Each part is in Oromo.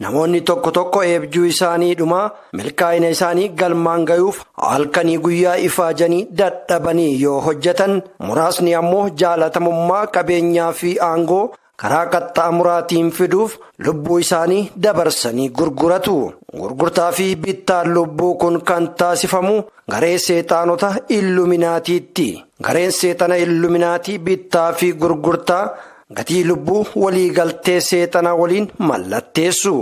Namoonni tokko tokko eebjuu isaanii dhumaa milkaa'ina isaanii galmaan gayuuf halkanii guyyaa ifaajanii dadhabanii yoo hojjetan, muraasni ammoo jaalatamummaa qabeenyaa fi aangoo karaa qaxxaamuraatiin fiduuf lubbuu isaanii dabarsanii gurguratu. Gurgurtaa fi bittaan lubbuu kun kan taasifamu garee seexanota Illuminaatiitti. Gareen seexana Illuminaatii bittaa fi gurgurtaa gatii lubbuu waliigaltee seexana waliin mallatteessu.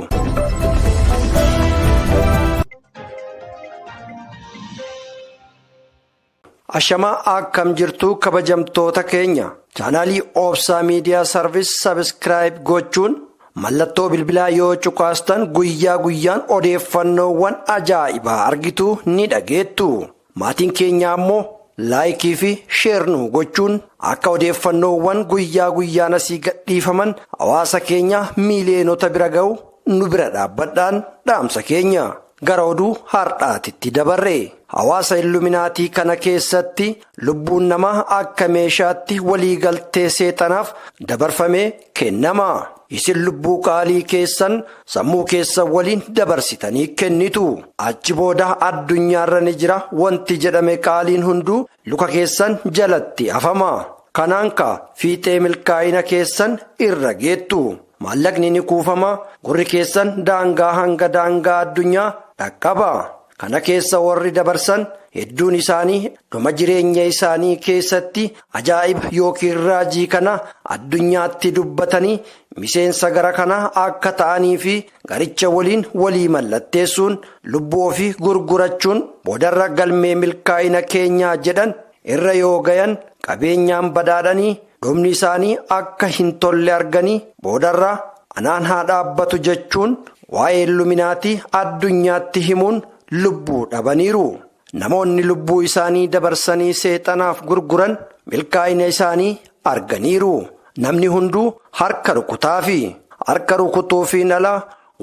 Ashamaa, akkam jirtu kabajamtoota keenya? Chaanaalii Oobsaa Miidiyaa Sarviis subscribe gochuun mallattoo bilbilaa yoo cuqaastan guyyaa guyyaan odeeffannoowwan ajaa'ibaa argitu, ni dhageettu. Maatiin keenya ammoo like fi share nu gochuun akka odeeffannoowwan guyyaa guyyaan asii gadhiifaman hawaasa keenya miiliyoonota bira ga'u nu bira dhaabbadhaan dhaamsa keenya. Gara oduu har'aatitti dabarre. Hawaasa Illuminaatii kana keessatti lubbuun namaa akka meeshaatti waliigaltee seexanaaf dabarfamee kennama. Isin lubbuu qaalii keessan sammuu keessan waliin dabarsitanii kennitu. Achi booda addunyaarra ni jira wanti jedhame qaaliin hunduu luka keessan jalatti hafama. Kanaan ka fiixee milkaa'ina keessan irra geettu. Maallaqni ni kuufama, gurri keessan daangaa hanga daangaa addunyaa dhaqqaba. Kana keessa warri dabarsan hedduun isaanii dhuma jireenya isaanii keessatti ajaa'iba yookiin raajii kana addunyaatti dubbatanii miseensa gara kanaa akka ta'anii fi garicha waliin walii mallatteessuun lubbuu ofii gurgurachuun boodarra galmee milkaa'ina keenyaa jedhan irra yoo gayan, qabeenyaan badhaadhanii dhumni isaanii akka hin tolle arganii boodarra anaan haa dhaabbatu jechuun waa'ee Illuminaatii addunyaatti himuun lubbuu dhabaniiru. Namoonni lubbuu isaanii dabarsanii seexanaaf gurguran milkaa'ina isaanii arganiiru. Namni hunduu harka rukutaafi harka rukutuufiin ala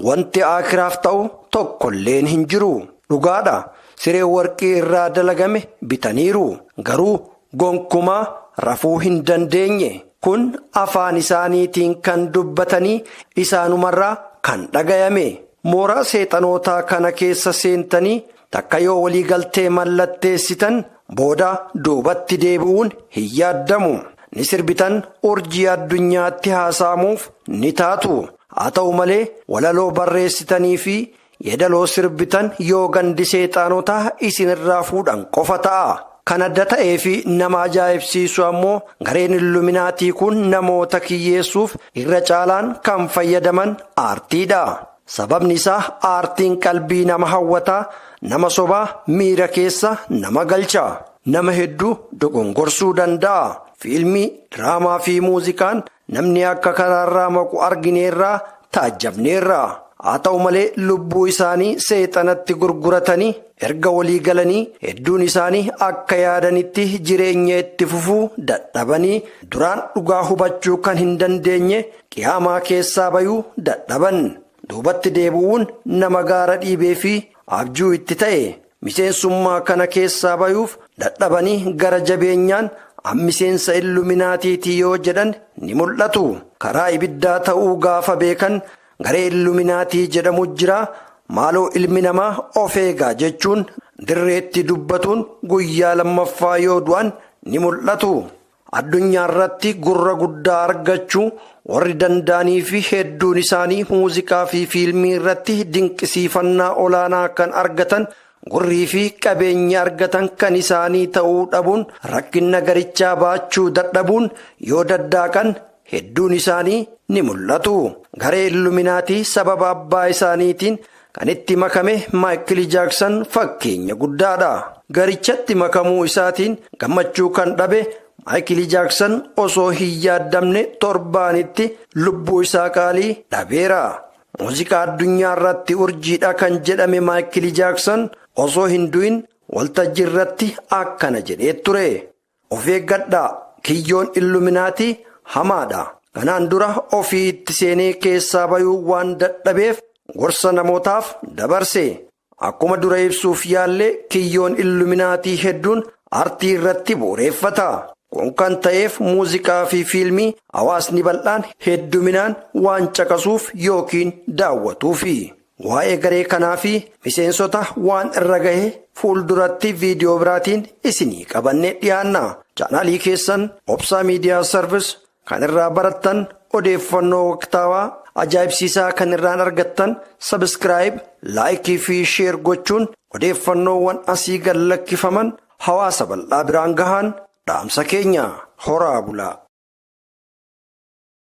wanti akiraaf ta'u tokkolleen hin jiru. Dhugaadha. Siree warqii irraa dalagame bitaniiru. Garuu gonkumaa rafuu hin dandeenye. Kun afaan isaaniitiin kan dubbatanii isaanumarraa kan dhagayame. Mooraa seexanootaa kana keessa seentanii takka yoo waliigaltee mallatteessitan booda duubatti deebi'uun hin yaaddamu. Ni sirbitan, urjii addunyaatti haasa'amuuf ni taatu. Haa ta'u malee, walaloo barreessitanii fi yeedaloo sirbitan yoo gandi seexanotaa isinirraa fuudhan qofa ta'a. Kan adda ta'ee fi nama ajaa'ibsiisu ammoo gareen Illuminaatii kun namoota kiyyeessuuf irra caalaan kan fayyadaman aartiidha. Sababni isaa aartiin qalbii nama hawwataa, nama sobaa miira keessa nama galcha. Nama hedduu dogongorsuu danda'a. Fiilmii, diraamaa fi muuziqaan namni akka karaarraa maqu argineerraa, taajjabneerra. Haa ta'u malee, lubbuu isaanii seexanatti gurguratanii erga walii galanii hedduun isaanii akka yaadanitti jireenya itti fufuu dadhabanii, duraan dhugaa hubachuu kan hin dandeenye qiyaamaa keessaa bayuu dadhaban. Duubatti deebi'uun nama gaara dhiibee fi abjuu itti ta'e. Miseensummaa kana keessaa bayuuf dadhabanii gara jabeenyaan miseensa Illuminaatiitii yoo jedhan ni mul'atu. Karaa ibiddaa ta'uu gaafa beekan garee Illuminaatii jedhamu jira. Maaloo ilmi namaa of eegaa jechuun dirreetti dubbatuun guyyaa lammaffaa yoo du'an ni mul'atu. Addunyaa irratti gurra guddaa argachuu warri danda'anii fi hedduun isaanii muuziqaa fi fiilmii irratti dinqisiifannaa olaanaa kan argatan, gurrii fi qabeenya argatan kan isaanii ta'uu dhabuun rakkina garichaa baachuu dadhabuun yoo daddaaqan hedduun isaanii ni mul'atu. Garee Illuminaatii sababa abbaa isaaniitiin kan itti makame Maayikil Jaaksan fakkeenya guddaadha. Garichatti makamuu isaatiin gammachuu kan dhabe Maayikil Jaaksan osoo hin yaaddamne torbaanitti lubbuu isaa qaalii dhabeera. Muuziqaa addunyaa irratti urjiidha kan jedhame Maayikil Jaaksan osoo hin du'in waltajjii irratti akkana jedhee ture. "Of eeggadhaa, kiyyoon Illuminaatii hamaadha." Kanaan dura ofii itti seenee keessaa bayuu waan dadhabeef gorsa namootaaf dabarse. Akkuma dura ibsuuf yaallee, kiyyoon Illuminaatii hedduun aartii irratti bu'uureeffata. Kun kan ta'eef muuziqaa fi fiilmii hawaasni bal'aan hedduminaan waan caqasuuf yookiin daawwatuufi. Waa'ee garee kanaa fi miseensota waan irra gahe fuulduratti viidiyoo biraatiin isinii qabannee dhiyaanna. Chaanaalii keessan Obsaa Miidiyaa Sarvis kan irraa barattan, odeeffannoo waqtaawaa ajaa'ibsiisaa kan irraan argattan, subscribe, like fi share gochuun odeeffannoowwan asii gad lakkifaman hawaasa bal'aa biraan gahaan dhaamsa keenya. Horaa bulaa.